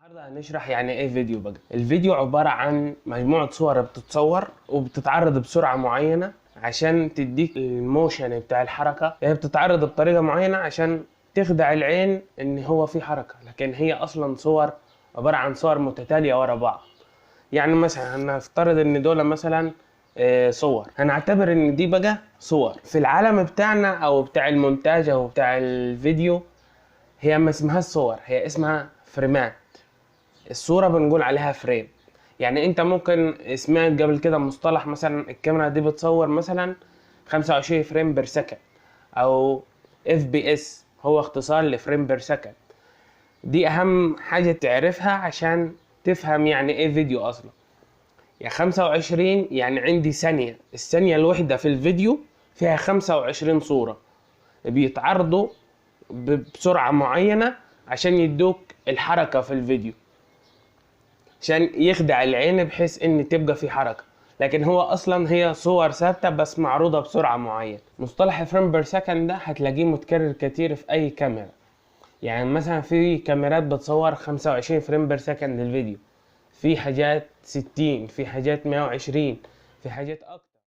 النهارده هنشرح يعني ايه فيديو بقى. الفيديو عبارة عن مجموعة صور بتتصور وبتتعرض بسرعة معينة عشان تديك ال motion بتاع الحركة، هي بتتعرض بطريقة معينة عشان تخدع العين ان هو في حركة، لكن هي اصلا صور عبارة عن صور متتالية ورا بعض. يعني مثلا هنفترض ان دول مثلا صور، هنعتبر ان دي بقى صور في العالم بتاعنا او بتاع المونتاج او بتاع الفيديو، هي ما اسمهاش صور، هي اسمها فريمات. الصورة بنقول عليها frame. يعني انت ممكن سمعت قبل كده مصطلح مثلا الكاميرا دي بتصور مثلا 25 frame per second او FPS، هو اختصار ل frame per second. دي اهم حاجة تعرفها عشان تفهم يعني ايه فيديو اصلا. يا 25 يعني عندي ثانية، الثانية الواحدة في الفيديو فيها 25 صورة بيتعرضوا بسرعة معينة عشان يدوك الحركة في الفيديو، عشان يخدع العين بحيث ان تبقى في حركة، لكن هو اصلا هي صور ثابتة بس معروضة بسرعة معينة. مصطلح frame per second ده هتلاقيه متكرر كتير في اي كاميرا. يعني مثلا في كاميرات بتصور 25 frame per second للفيديو، في حاجات 60، في حاجات 120، في حاجات اكتر.